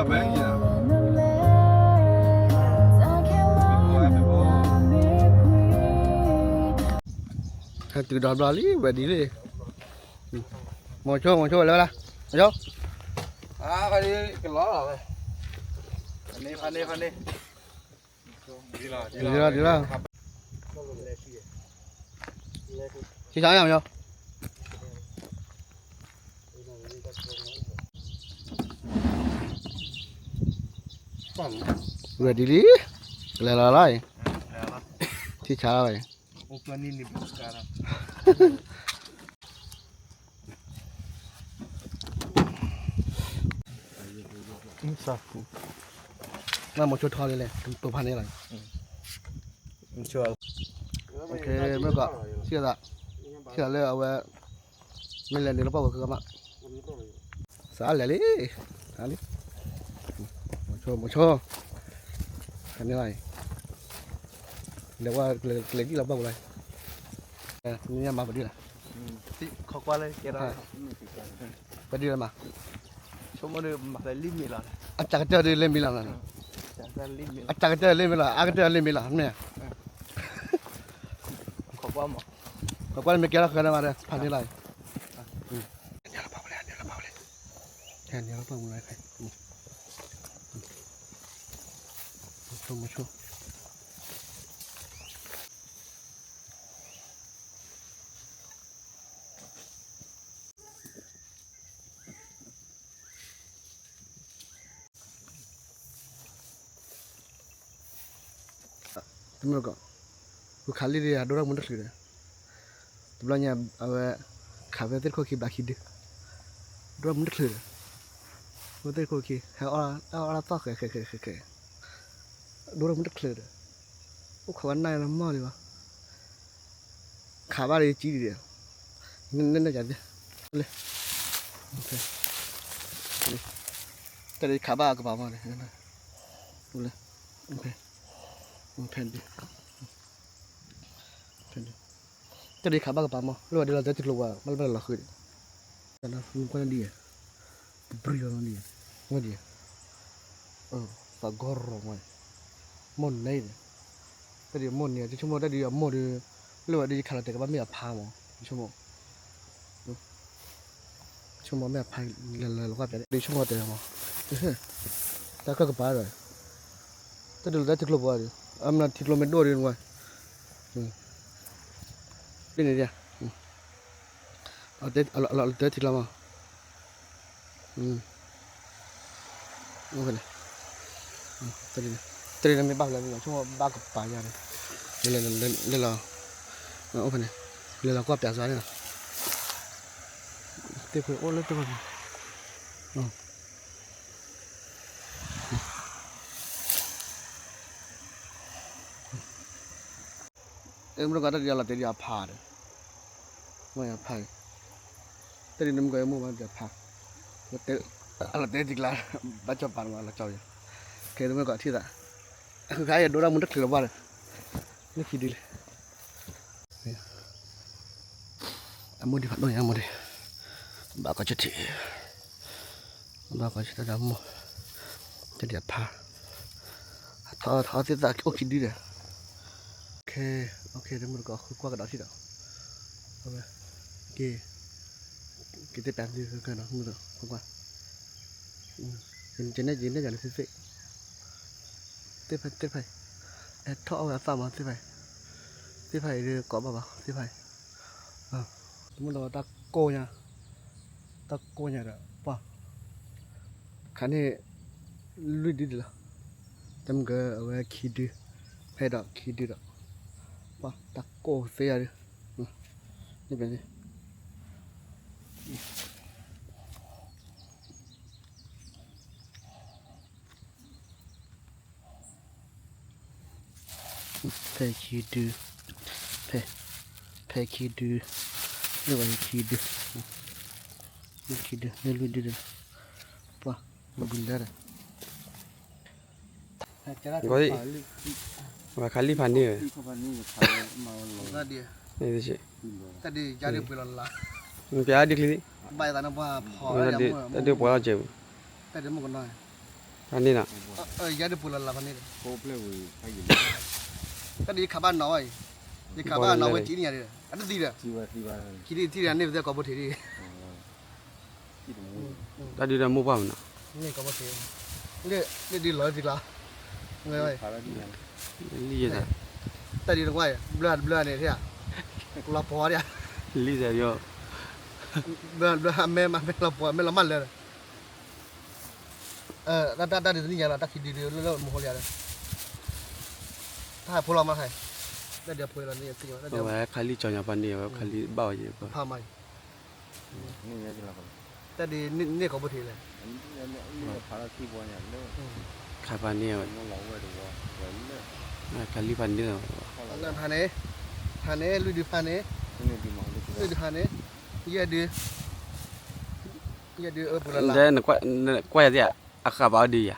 ဟဲတုၤဒီးဘျီလံ ဝဲဒ်လံ, မိၤဆိ မိၤဆိ ဝဲလၢဝဲဒၣ်, မိၤဆိ, ဖးန့ၢ် ဖးန့ၢ် ဖးန့ၢ်, ဒ်လီၤ ဒ်လီၤ, ဆံၣ်ဆါယၤ မိၤဆိ readyလံ, ကလဲၤလီၤလီၤအံၤ, ဆံၣ်ဆါလီၤအံၤ, နမိၤဆိထီၣ်လံလဲၣ်, တိၤဖးန့ၣ်လီၤ, မ့ၢ်ကီး ထံၣ်သး, ထံၣ်သးလၢအဝဲ မ့ၢ်လဲၤနုာ်လီၤပှၢ်ဝဲဃၢၤမး, စးလဲၤလံ, လံ, မိၤဆိ မိၤဆိ, ဖးန့ၢ်လီၤအံၤ, လဲၤဝဲ ကလဲၤကံၣ်လီၤပှၢ်ဝဲလီၤ, နမၤပဒုလီၤ, ပဒုလီၤမး, ဆိကမိၣ်ဒုးမၤလၢလံမ့ၢ်လီၤ, အတၢ်ကတၢၢ်ဒုးလၢမ့ၢ်လီၤ, အတၢ်ကတၢၢ်လၢမ့ၢ်လီၤ အါကတၢၢ်လၢမ့ၢ်လီၤ မ့ၢ် ခိးကွၢ်မး, ခိးကွၢ်မ့ၢ်ကဲထီၣ်ဃၢၤန့ၣ်မးဒီး ဖးန့ၢ်လီၤ, နလီၤပှၢ်ဝဲလဲၣ်, နလီၤပှၢ်ဝဲလဲၣ်, နလီၤပှၢ်ဝဲလဲၣ်, မိၤဆိ မိၤဆိ တမ့ၢ်ကီး, ပခးလံဒီး ဒိၣ်ထီၣ်မူတချုးဒီး, တဘျီညါအဝဲ ခးဖဲသ့ၣ်တခိၣ်ခံဘၣ်ခံဒု, ဒိၣ်ထီၣ်မူတချုးဒီး, ဖဲသ့ၣ်တခိၣ်ခံ ဟဲအီၣ်အီၣ်လၢသီၣ်ဃဲးဃဲးဃဲးဃဲးဃဲး, ဒိၣ်ထီၣ်မူတချုးဒီး, အိၣ်ခိးဝဲနၢ်လၢမီၢ်လံဘၣ် ခးဘၣ်ဒီးယကံဒံးဒီး, နနကသ့, လၢ, တၢ်ဒ်ခးဘၣ်အကပၤမီၢ်န့ၣ်, လၢ, ဖဲဒ်, ဖဲဒ်, တၢ်ဒ်ခးဘၣ်ကပၤမီၢ် လၢဝဲဒ်လီၤတဲာ်ထံကျိပှၤ ဘၣ်လၢဘၣ်လီၤဃုာ်ဒီး, ကွၢ်နဒ်ယဲ, တဘြံၤလီၤနဒ်ယဲ, ဝဲဒ်ယဲ, သးဂီၢ်ရီၤမီၢ်, မိၢ်န့ၣ်ဒီး, တၢ်ဒ်မိၢ်န့ၣ် ယဆိကမိၣ်တၢ်ဒ်အမိၢ်ဒီး, လၢဝဲဒ်ယခးလီၤတဲာ်ကဘၣ်မ့ၢ်အဖါမီၢ် ယဆိကမိၣ်, ဆိကမိၣ်မ့ၢ်အဖါ, လဲၤလဲၤလီၤကွၢ်ပၠးဒ်ဆိကမိၣ်တဲာ်မီၢ်, တၢ်ခၢၣ်ကပၤဒီး, တၢ်ဒ်လီၤတဲာ်ထံကျိပှၤဒီး, အမ့ၢ်ထံကျိမ့ၢ်ဒိၣ်ဒီးနဝဲ, ဒ်န့ၣ်ဒ်, အလီၤတဲာ်ထံကျိမီၢ် အိၣ်ဖဲန့ၣ်, တရံးန့ၣ်မ့ၢ်ဘၣ်ဖဲလဲၣ် ဆိကမိၣ်ဘၣ်ကပၤယါန့ၣ်, လဲၤလီၤ, အိၣ်ဖဲန့ၣ်, လဲၤလီၤကွၢ်ပၠးစှၤန့ၣ်လီၤ, သ့ၣ်ဖှဲအိၣ်လၢတၢ်ဖဲန့ၣ် မ့ၢ်ကီးတၢ်ဒ်အလီၤတဲာ်ဒ်အဖါဒီး, မ့ၢ်အဖါ, တၢ်ဒ်နမ့ၢ်ကီးယမိၢ်ဘၣ်ဒ်အဖါ, အလီၤတဲာ်ထံကျါ, ဘၣ်ကၠီပၤန့ၣ်မးလီၤကၠီယၤ, ခဲအံၤတမ့ၢ်ကီးထံၣ်သး, အဃုခါယဒိၣ်ဒၣ်မူတချုးလီၤဘၣ်ဒီး, လၢခံဒုလံ အမိၢ်ဒံးဖးဒိၣ်ညါမိၢ်ဒံး, ဘၣ်ကီးဆၢထံး, ဘၣ်ကီးဆၢထံးတၢ်မိၢ်, တၢ်ဒံးအဖါ, ထီထီသ့ၣ်သၣ်အိၣ်ခံဒုဒီး, ခဲ, တမုၢ်တကိးဃုကွၢ်ကဒီးထံၣ်ဒီး, အဝဲ, က့ၤ, က့ၤသ့ၣ်ပၠးသုကနီၤ မုၢ်တကိးဃုကွၢ်, ကနဲၣ်က့ၤနဲၣ်ယၤန့ၣ်သ့ၣ်သ့ၣ် သ့ၣ်ဖဲသ့ၣ်ဖဲအံၤ, အဲၣ်ထီၣ်အီၣ်ဝဲအသၣ်မးသ့ၣ်ဖဲအံၤ, သ့ၣ်ဖဲအံၤဒ်ကိးဘၣ်ဘၣ်သ့ၣ်ဖဲအံၤ, တမုၢ်လီၤတၢ်ကိၢ်ညါ, တၢ်ကိၢ်ညါဒီးပှၢ်, ခးန့ၢ်, လွံၢ်ဒုဒ်လီၤ, တမုၢ်ကအဝဲခံဒု, ဖဲဒီးခံဒုဒီး, ပှၢ်တၢ်ကိၢ်သ့ယၤဒု, န့ၣ် ဖဲခံဒု, ဖဲ, ဖဲခံဒု, လၢဝဲခံဒု, ခံဒု, လၢလွံၢ်ဒုဒီး, ပှၤ, ဘူးလၢဒီး, ဝဲခးလံဖးန့ၢ်, တၢ်ဒ်ပှဲၤလီၤလၢ်, ပျးဒ်ချံ, တၢ်ဒ်ပှဲၤလီၤကဲးပူၤ, တၢ်ဒ်ပှဲၤလီၤကဲးပူၤ, တၢ်ဒ်မိၢ်ကနီၤ, ဖးန့ၢ်နီၤ, ယၤဒုးပှ့ၤလီၤလၢဖးန့ၢ်ဒီး, တၢ်ဒုးယခးဘၣ်နီၤဝဲအံၤ, ယခးဘၣ်နီၤဝဲကံနံၣ်ညါဒီး အတသံဒီး, ခံထံၣ်တထံၣ်ဒီးန့ၢ်ပသဲကိးဘိထံးဒံး, တၢ်ဒုးဒီးမိၢ်ပှၢ်မနီၤ, န့ၢ်ကိးဘိထံး, န့ၢ်ဒုးလီၤသံကျါ, လံယဲၢ်, တၢ်ဒုးတကွၢ်, ဘျၢဘျၢန့ၣ်, လီၤပှီၤဒံး, လံယဲၢ်, ဘျၢဘျၢအမဲမၤမဲလီၤပှီၤ မဲလီၤမၢ်လၢာ်ဒီး တၢ်တၢ်ဒုးတနံၣ်ညါလီၤ တၢ်ခံဒုးဒုးလၢလၢမူဟိလံဒီး, တၢ်ဟဲဖိလီၤမးဟဲ, တၢ်ဒုးဖိလီၤန့ၣ်, ဝဲခါလံကၠီညါဖးန့ၢ် ဝဲခါလံဘၣ်ဝဲယဲၢ်ပၢ်, ဖးမးအံၤ, တၢ်ဒုးန့ၢ်ကိးဘိထံးလဲၣ်, ခးဖးန့ၢ်ဝဲ, ခါလံဖးန့ၢ်လီၤ, ဖးန့ၢ်, ဖးန့ၢ် လွံၢ်ဒုးဖးန့ၢ်, လွံၢ်ဒုးဖးန့ၢ်, ယဲၢ်ဒုး, ယဲၢ်ဒုးအၢပူၤလီၤလၢ, ကွၢ်ယၤသ့ၣ်, အဃးဘၣ်အီၤဒုးယၤ,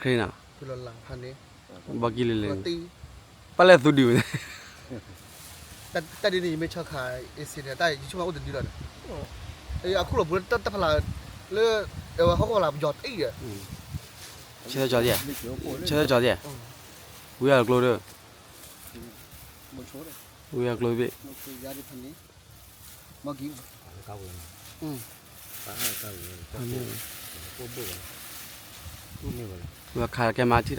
ခရံာ်နီၤ, ဘီကံလၢလၢ, ပၢ်လဲၣ်သူဒုးဝဲ, တၢ်ဒ်န့ၣ် ယမ့ၢ်ဆီခး accident တၢ်ယဆိကမိၣ်အိၣ်တဒုလီၤဒီး, အခုၣ်လီၤပူၤလၢတၢ်ဖးလၢ, ဟီၣ်ခိၣ်ဖးလၢပယီၤတအံၤဒီး, ဆၢကၠီသ့ၣ်, ဆၢကၠီသ့ၣ်, ဝံၤအကျိဒီး, ဝံၤအကျိဘ့ၣ် ဝဲခးကဲမၤထံၣ်ဒီး,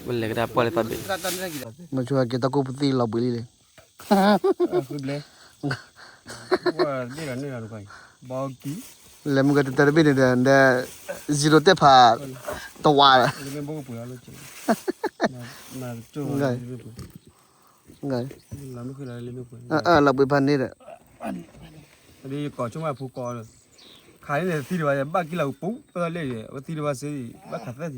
ဝဲလဲၤကဒါပှၢ်လၢသးဘ့ၣ်, မဆိကဲတၢ်ကိၢ်ပသံလီၤဘှံးလံလံ, လဲၤမုၢ်ကတၢၢ်တဘ့ၣ်န့ၣ်ဒီး ဒီး zero တဲဖး တဝးဒီး, လီၤဘှံးဖးန့ၣ်ဒီး, ခးန့ၣ်သံတဘၣ် ဘၣ်ကံလၤကပူၤ ပသီလဲၣ်ဒီး ဝဲသံတဘၣ်စ့ၢ် ဘၣ်ခးသၢထံၣ်,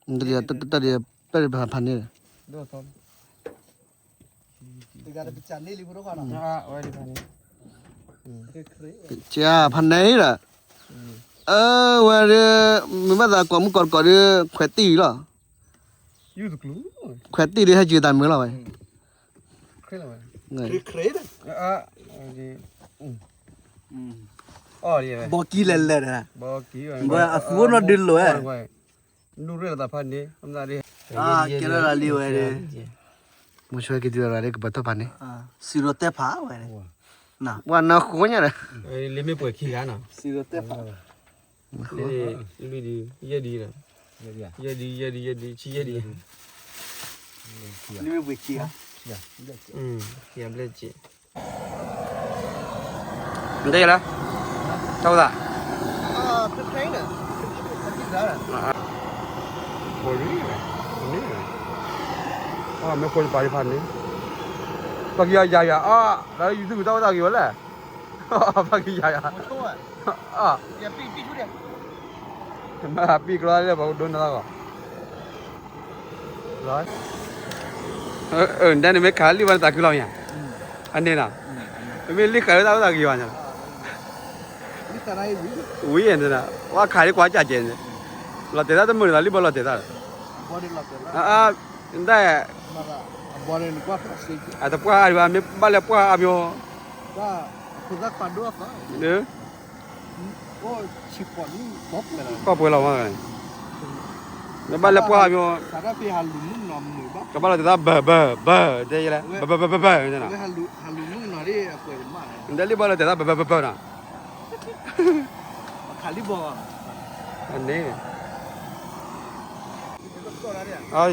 တၢ်ဒုးဖးန့ၢ်, ကဖးန့ၢ်ဒီး, အဝဲဒီး, မ့ၢ်ဘၣ်သးကိးမုၢ်ကိးတကိးဒီး ခွဲးတံၢ်လီၤ, ခွဲးတံၢ်ဒီးဟဲက့ၤတၢ်မုာ်လီၤဝဲ, ဘီကံလဲၤလဲၤဒီး, ကဲထီၣ်လံဝဲဒီး, မဆိကဲတုၤလီၤဒီးကပၤထီၣ်ဖးန့ၣ်, စံးရီၤတဲဖးဝဲ, ပှၤနီၢ်ဃိညါဒီး, လ့မ့ၢ်ပှဲၤခံဂၤနီၤ, စံးရီၤတဲဖး, လွံၢ်ဒု, ယဲၢ်ဒု, ယဲၢ်ဒု, ယဲၢ်ဒု, ယဲၢ်ဒု, ယဲၢ်ဒု, ဆံယဲၢ်ဒု, လ့မ့ၢ်ပှဲၤခံဂၤ, ခံဂၤဘျဲၣ်စ့ၢ် နတဲယလဲၣ်, တၢ်အိၣ်သး, မ့ၢ်ဃိတပၤဒံးဖးန့ၣ်, ပှၤကယၤယၤယၤအါ, လၢ YouTube တၢ်အိၣ်သးက့ၤဝဲလဲၣ်, ပှၤကယၤယၤ, မ့ၢ်ပံၢ်ကျီလၢပှၤကဒိနသးဂီၢ် နတဲန့ၣ်မ့ၢ်ခးလံဘၣ်နသးခုလီၤမ့ၢ်ဧါ, အန့ၣ်နီၤ, မ့မ့ၢ်လံဃာ်လၢတၢ်အိၣ်သးက့ၤဘၣ်န့ၣ်, ဝံၤန့ၣ်, ဝဲခးလံကွၢ်ကၢ်ကဲန့ၣ်, လီၤတဲာ်သၣ်တမုာ်န့ၣ်သးလံဘၣ်လီၤတဲာ်သၣ်, နတဲ, အတပှၢ်အါဒံးဘၣ် မ့ၢ်ဘၣ်လဲၤပှၢ်အါပယီၤ ကီၢ်ပှဲၤလီၤမး, နဘၣ်လဲၤပှၢ်မီၤ, ကဘၣ်လီၤတဲာ်သး ဘၢၣ် ဘၢၣ် ဘၢၣ် တဲယဲလဲၣ်, ဘၢၣ် ဘၢၣ် ဘၢၣ် ဘၢၣ်, နတဲလံဘၣ်လီၤတဲာ်သး ဘၢၣ် ဘၢၣ် ဘၢၣ် နီၤ, န့ၣ်,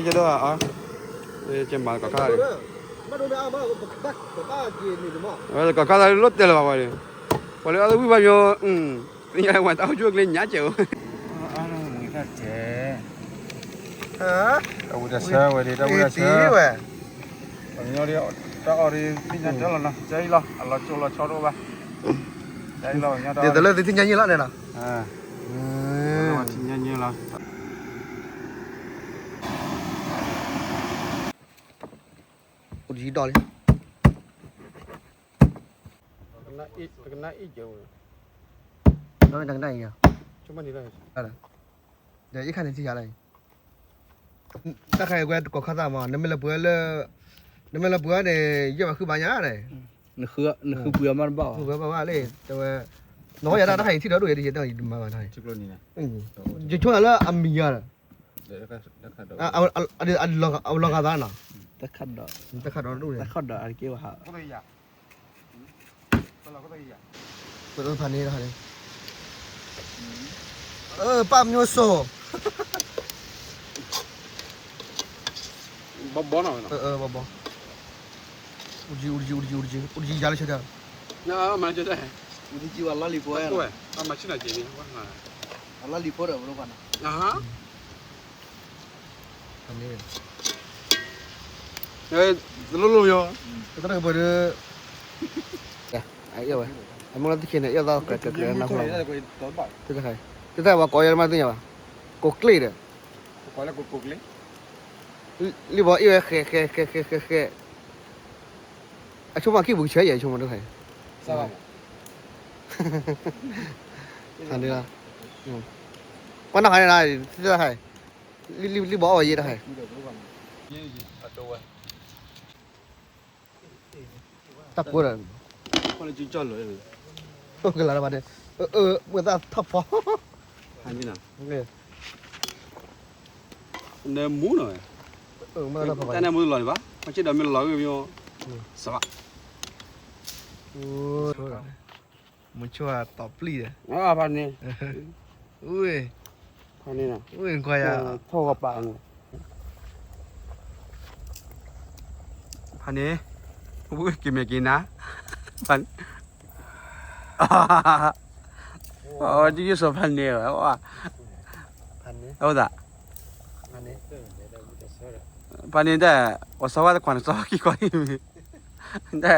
ကဲဒိၣ်, ကမၤကီၢ်ခါ, ကီၢ်ခါလိၣ်တဲလၢၤဘၣ်ဝဲ, ပှၤလၢအသးဝံၣ်ဘၣ်မီၤ, ပှၤလၢအဝဲတၢ်အိၣ်ကၠိကျဲညါကဲး, တၢ်ဝံၣ်တၢ်ဆၢဝဲဒၣ် တၢ်ဝံၣ်တၢ်ဆၢဝဲ, ပှၤကညီတၢ်အီၣ်ဒ်သ့ၣ်ညါတၢ်လီၤနီၤ, ကဲအံၤလီၤ အလီၤကၠိလီၤဆီတအိၣ်ဘၣ်, ကဲအံၤလီၤ ပှၤကညီတၢ်အီၣ်ဒ်, ဒ်သိးလၢသုထံၣ်ညါယံာ်လီၤန့ၣ်နီၤ, ထံၣ်ညါယံာ်လီၤ အိၣ်တယံၤဒီးလံ, ဒီးတကနၣ်အံၤ, ဒီးယခါန့ၣ်ထံၣ်ယၤလၢ, တၢ်ခါအံၤဝဲတကိးခါသၣ်မး နမ့ၢ်လဲၤပှ့ၤလၢ, နမ့ၢ်လၢပှၤန့ၣ် ယဲၢ်ဘၣ်ဃုဘၣ်ညါန့ၣ်, နဃုပှၤမးတဘၣ်ဘၣ်, ဃုပှၤဘၣ်ဘၣ်လံ, တဲဝဲ, နဟီယၤတၢ်တခါအံၤထံၣ်ဒီးဒိၣ်ယဲဒ်ယဲတၢ်ယမၤဘၣ်တၢ်, ယဆိကမိၣ်လၢအမံၤယၤလီၤ, အလီၤဂာ်သးနီၤ, တခါဒီး, တခါဒီးဒိၣ်န့ၣ်, တခါဒီးအက့ဝဲဟး ဖးန့ၣ်, ပၢ်မျိုးစုံ, ဘီဘီနီၤ, ဘီဘီ, အူတကံ, အူတကံ, အူတကံ, အူတကံ, အူတကံယၤလၢဆၢတၢ်, မၤဆၢတၢ်, အူတကံဝဲလီၢ်လံၤဖိဝဲ, မၤဆၢတၢ်က့ၤန့ၣ်, အလီၢ်လံၤဖိဒီးဘိလီၤပှၤနီၤ, ဖးန့ၣ် တလိၣ်လိၣ်ယီၤ, တၢ်တကပၤဒီး, အအဲၣ်ဝဲ, အမ့ၢ်လၢတခ့န့ၣ် အဲၣ်သးကြၢးကြၢးကြၢးနၢ်ဟူ, တၢ်တခါအံၤ, တၢ်တခါအံၤပှၤကိးယဲၢ်မးသ့ၣ်ညါဘၣ်, ကိးကျ့ၣ်ဒီး, လံၣ်ဘီအ့ၣ်ဝဲဃဲဃဲဃဲဃဲဃဲဃဲ, အဆိကမိၣ်ခံပူၤကဆၢယဲၢ်ဆိကမိၣ်တၢ်တခါအံၤ, ဖးန့ၣ်လီၤ, ကွၢ်နီၣ်ဃါန့ၣ်လီၤ, တၢ်တခါအံၤ, လံၣ်ဘီအီၣ်ဝဲယဲၢ်တခါအံၤ တၢ်ကိၢ်ဒီး, ကလၤတဘၣ်န့ၣ်, မ့ၢ်သၣ်ထီၣ်ဖီ, နမူနီၤ, တၢ်နမူလီၤဒံးဘၣ်, ဟီဆ့ဒီးမ့ၢ်လီၤဂ့ၤမ့ၢ်, စးဘၣ် မုဆိတီၤပျံၢ်ဒီး, ဖးန့ၣ်, ဖးန့ၣ်, ထီၣ်ဂီၤပာ်န့ၣ်, ဖးန့ၣ်, ဝ့ၢ်က့ၤမဲာ်က့ၤနၤ, ဖးန့ၣ်, ဒ်ယဆိဖးန့ၣ်ဝဲ, အဝဲသး, ဖးန့ၣ်တၢ်, ပှၤစီၤဝါတခွးန့ၣ်စီၤခံခွးအံၤမ့ၢ်, တၢ်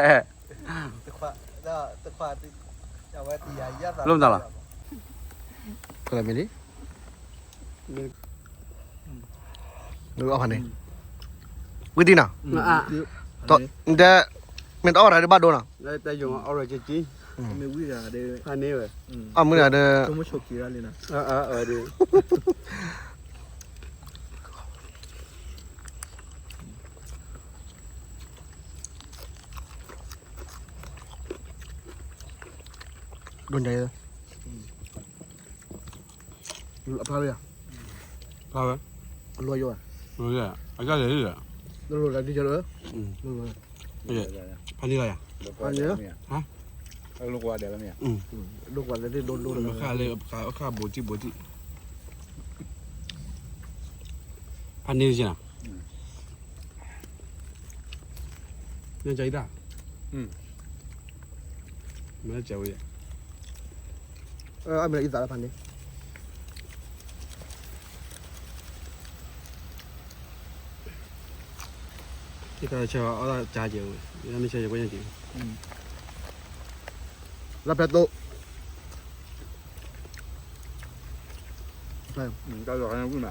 လိၣ်မတၤလီၤ, ဖးန့ၣ်, ဝံၤတံၢ်နီၤ, မ့ၢ်တအီၣ်တၢ်ဒ်ဘၣ်ဒိနီၤ, ဖးန့ၣ်ဝဲ, အမုၢ်ဒီး ဒိၣ်ညါ, အဖျါဝဲယၤ, ဖျါဝဲ, အလီၤယိာ်, အကလဲၣ်, လိၣ်လီၤဒ်ကလၢ, ဖးန့ၣ်လီၤယၤ, ဖးန့ၣ်, ဒိၣ်ကွၢ်လၢဒိၣ်ဒိၣ်လၢ, အခါလၢအခါဘိးတံၢ်ဘိးတံၢ်, ဖးန့ၣ်, နကၢ်အံၤတၢ်, မ့ၢ်ကၢ်ဝဲ, အမ့ၢ်အံသးလၢဖးန့ၣ်, တၢ်ဆၢအီၣ်တၢ်ကၢ်ကဲဝဲ, မ့ၢ်ဆၢယကွဲညါက့ၤ, လၢဖဲသိး တၢ်လီၤဝံၤမး, ဖးန့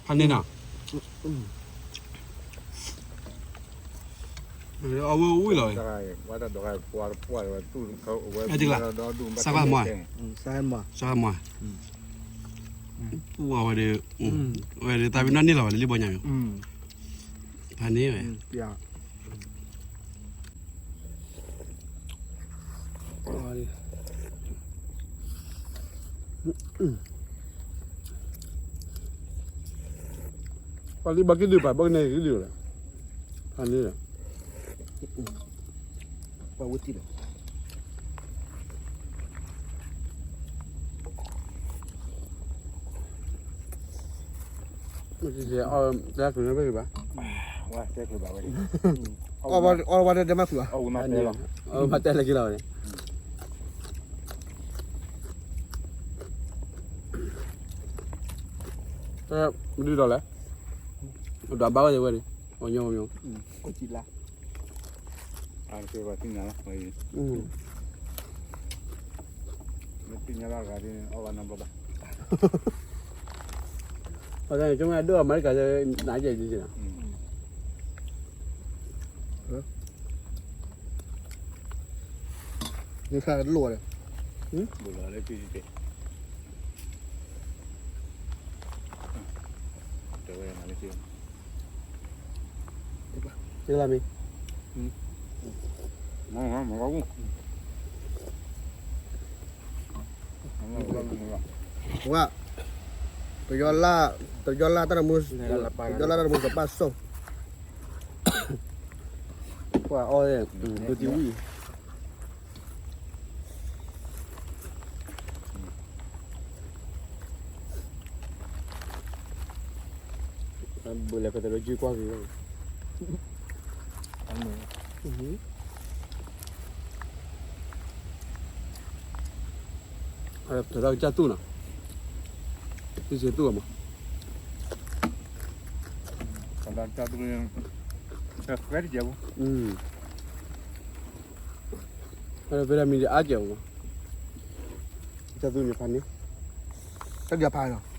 ၣ်နီၤ, အဝဲဝံၤလီၤ, စၢ်မး, စၢ်မး, ပူၤဝဲဒီး, ဝဲဒီးတၢ်ဝံၤနီၢ်န့ၢ်လီၤဝဲလၢလံဘီညါမး, ဖးန့ၣ်ဝဲ ပှၤလံဘီကံၣ်ဒုးပာ်ဘၣ်ကနဲကံၣ်ဒုးလီၤ, ဖးန့ၣ်လီၤ, ပှၤဝဲတံၢ်လီၤ, တဲကျုးဘၣ်ဝဲ, အီၣ်ဝဲတဲမၤခူၣ်ဘၣ်, မၤတဲလၢက့ၤလီၤဝဲန့ၣ်, မဒုးဒီးလဲၣ်, ဒွးဘၣ်ဝဲဒၣ်ဝဲန့ၣ်, အညိမညိ, ကလါ, မ့ၢ်သ့ၣ်ညါလၢအဂၤဒ်န့ၣ် အီၣ်ဘၣ်နီတဘျီဘၣ်, ပှၤကညီကမၤဒိၣ်အမဲရကၤ နးကဲဒ်န့ၣ်, နဖးလိၣ်ဝဲ, ဘိလီၤလၢကံၣ်ကံၣ်, တဲဝဲမ့ၢ် ဝါ, တယီလၢ်, တယီလၢ်တၢ်တမူ, တယီလၢ်တၢ်တမူတပၢ်စိၣ်, ပှၤအီၣ်, ဒုးတံဝံၣ် ဘၣ်လဲၤဖဲတရၢကၠုကွၢ်က့ၤ, တရၢကစၢ်သူၣ်နီၤ, တံဆ့သူၣ်မး, တရၢကစၢ်သူၣ်, ဖဲဒၣ်မံၤဒ်အါကဲးမး, ကစၢ်သူၣ်န့ၣ်ဖးန့ၣ်, တၢ်ဒ်အဖးနီၤ.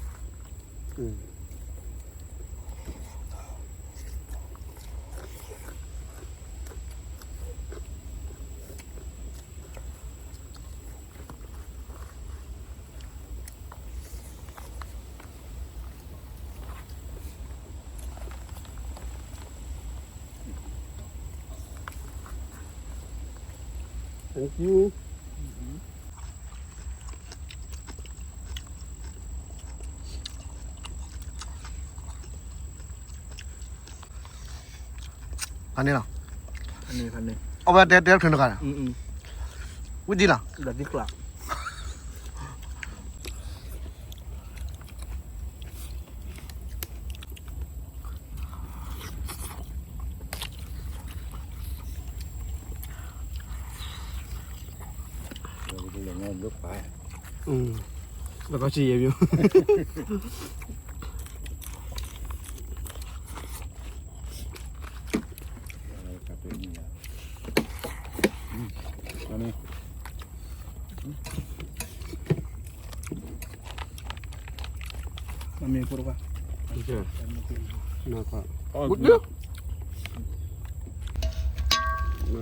Thank you. ဖးန့ၣ်လီၤ, အဝဲတဲတဲထွဲတဂၤ, ဝံၣ်ဒံလီၤ, လီၤကီဆံယဲၢ်မၠိ မ့ၢ်ဖိတခွါ,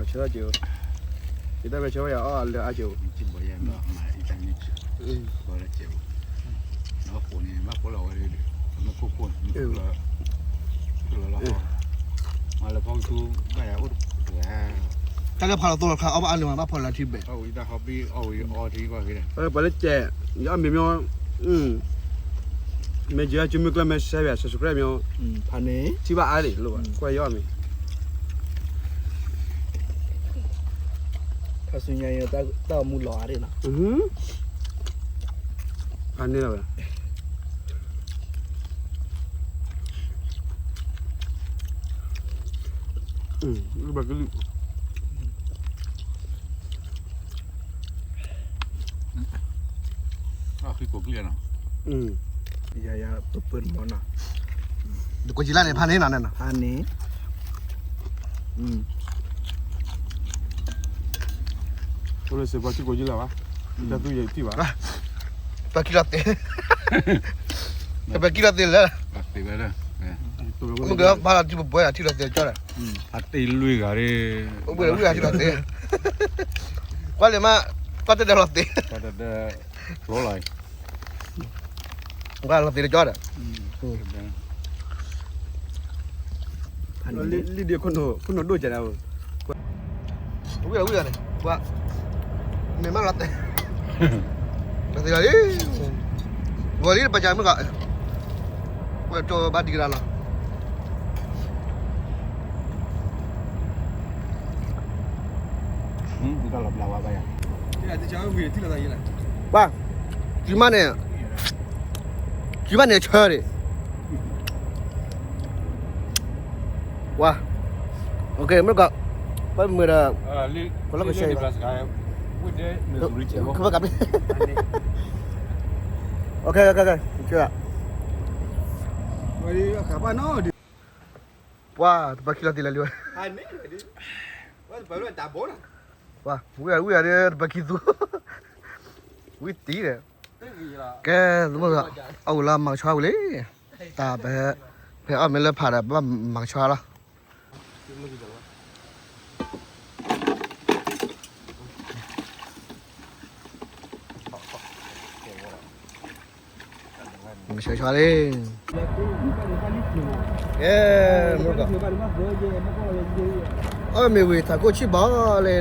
ဆၢက့ၤ, ယတၢ်ပဲဆၢဝဲယၤအီၣ်လၢအက့ၤ, တၢ်လၢဖးလီၤသိလီၤခါ အီၣ်ဘၣ်အါန့ၢ်မး ဘၣ်ဖီၣ်လၢထံဘဲၣ်, ပှၤလၢကဲ, ယအီၣ်မ့ၤမ့ၢ် မ့ၢ်ယဲကမုၢ်ကျၢၢ်မ့ၢ် share ယၤ subscribe မ့ၢ်, ဖးန့ၣ် ထံၣ်ဘၣ်အါန့ၣ် လိၣ်ဘၣ် ကွၢ်ယအီၣ်မ့ၤ, ခါဆူညါအံၤ တၢ်အိၣ်မူလီၤအါဒၣ်နီၤ, ဖးန့ၣ်လီၤဝဲ, ဘၣ်ကလုၢ် အဃံကိးကလံၢ်နီၤ, ယၤယၤပပၢၢ်တမီၤနီၤ, တကွဲးကံလၢ်န့ၣ် ဖးန့ၣ်နီၤ, ဖးန့ၣ်, အိၣ်လၢစ့ၢ်ကီးထံကိးကံလၢ်ဘၣ်, တၢ်သူယံာ်ထံၣ်ဘၣ်, ပှၤကံလီၤသ့, ပှၤကံလီၤသ့လၢ မ့ၢ်ကဘၣ်လီၤထံပပွဲလီၤ ထံလီၤသ့ကၠီဒီး, အတ့လွံၢ်ဂၤ, အိၣ်ဘှံးဝံၤထံလီၤသ့, ကွၢ်လံမး, ကွၢ်တဒၢလီၤသ့, ကွၢ်လီၤသ့တကၠီဒီး, လံဒ်ခိၣ်နူာ်ဒိၣ်ကဲးဒၣ်, ဝံၤလီၤဝံၤလီၤန့ၣ်, ကွၢ်, မ့ၢ်မးလီၤသ့, လီၤသ့လီၤလံ, ဝံၤလံတပာ်ကမုၢ်ကီး, ဝဲကၠီဘၣ်ဒံကဒါလီၤ. ပှၤ, ကံမးန့ၣ်, ကံမးန့ၣ်ဆၢဒံး, ပှၤ, မ့ၢ်ကီး, ပှၤမုာ်ဒီး, ကလီကဆဲး, ကဘၣ်ကဘျံး, ပှၤ, တပာ်ခံလီၤသ့လၢလံဝဲ, ပှၤ, ဝံၤဝံၤဒီးတပာ်ခံသူ, ဝံၤတံၤဒီး, ကဲ, အအိၣ်လၢမၤကဆှီဝံၤလံ, တၢ်, ဖဲအီၣ်မ့ၢ်လၢဖးဒီး ဘၣ်မၤကဆှီလီၤ. ကဲဝဲဒၣ်, ကဆှၢလံ, ကဲ, အီၣ်မ့ၤဝံၤ ထးခိၣ်ဆံၣ်ဘၣ်လံ,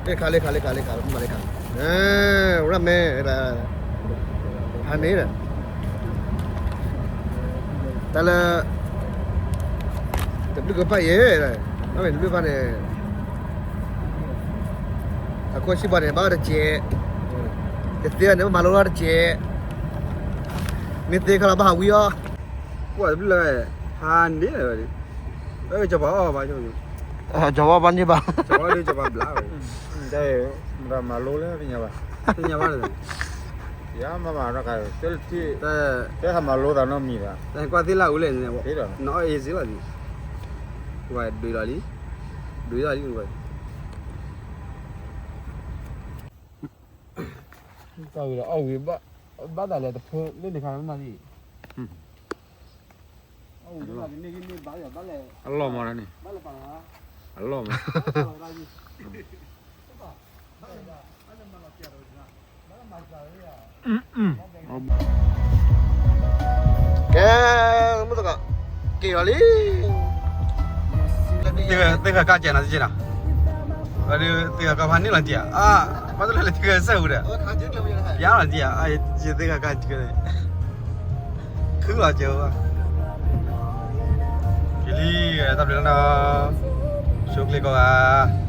လ့ခါ လ့ခါ လ့ခါ လ့ခါ မၤလ့ခါ, ဝဲဒၣ်မ့ၢ် ဟါန့ၣ်ဒီး တၢ်လၢ တဘျုးကဖၣ်ယဲ, ဘၣ်မ့ၢ်တဘျုးကဖၣ်န့ၣ် ထးခိၣ်ဆံၣ်ဘၣ်န့ၣ် ဘၣ်တစဲး, တသ့ဘၣ်န့ၣ် ဘၣ်မၤလိထီၣ်တစဲး, မ့ၢ်သ့ခါလီၤဘၣ်ဟးဝံအီၤ, ကွၢ်တဘျုးလၢ ဟါန့ၣ်လီၤ, စီၤပၤအီၣ်ဘၣ်, စီၤပၤအီၣ်ဘၣ်န့ၣ်ဘၣ်, စီၤပၤဒုးစီၤပၤဘျါဝဲ, မၤလိလၢသ့ၣ်ညါဘၣ်, သ့ၣ်ညါဘၣ်လၢ ယမၤမၤတၢ်ခါ, တဲဟးမၤလိသးနီတမံၤဒီး, ကွၢ်သ့ၣ်လၢအူလဲၣ်န့ၣ်, နအီၣ်အ့စ့လီၤ, ဝဲဒုးလီၤလံ, ဒုးလီၤလံ, ဝဲ တၢ်ဝံၤဒီးအီၣ်ဝံၤ, ဘၣ်သးလဲၤတဖိလၢန့ၣ်ခါမးလံ, အလီၢ်မးန့ၣ်, အလီၢ်မး, ကဲ, မုၢ်သကီး, က့ၤလီၤလံ, သ့ၣ်ဃၤကါကဲနီၤ, သ့ၣ်ဃၤကါဖးန့ၣ်လီၤတံၢ်ဧါ, ဘၣ်တလၢလဲၤသ့ၣ်ဃၤစၢၣ်ဝံၤဒီး, ယါလီၤတံၢ်ဧါ, ယသ့ၣ်ဃၤကါကဲ, ခုလီၤကဲဘၣ်, က့ၤလံ, တၢ်ဘျုးလီၤနီၤ, ဆိကျ့ၤကီးဂၤ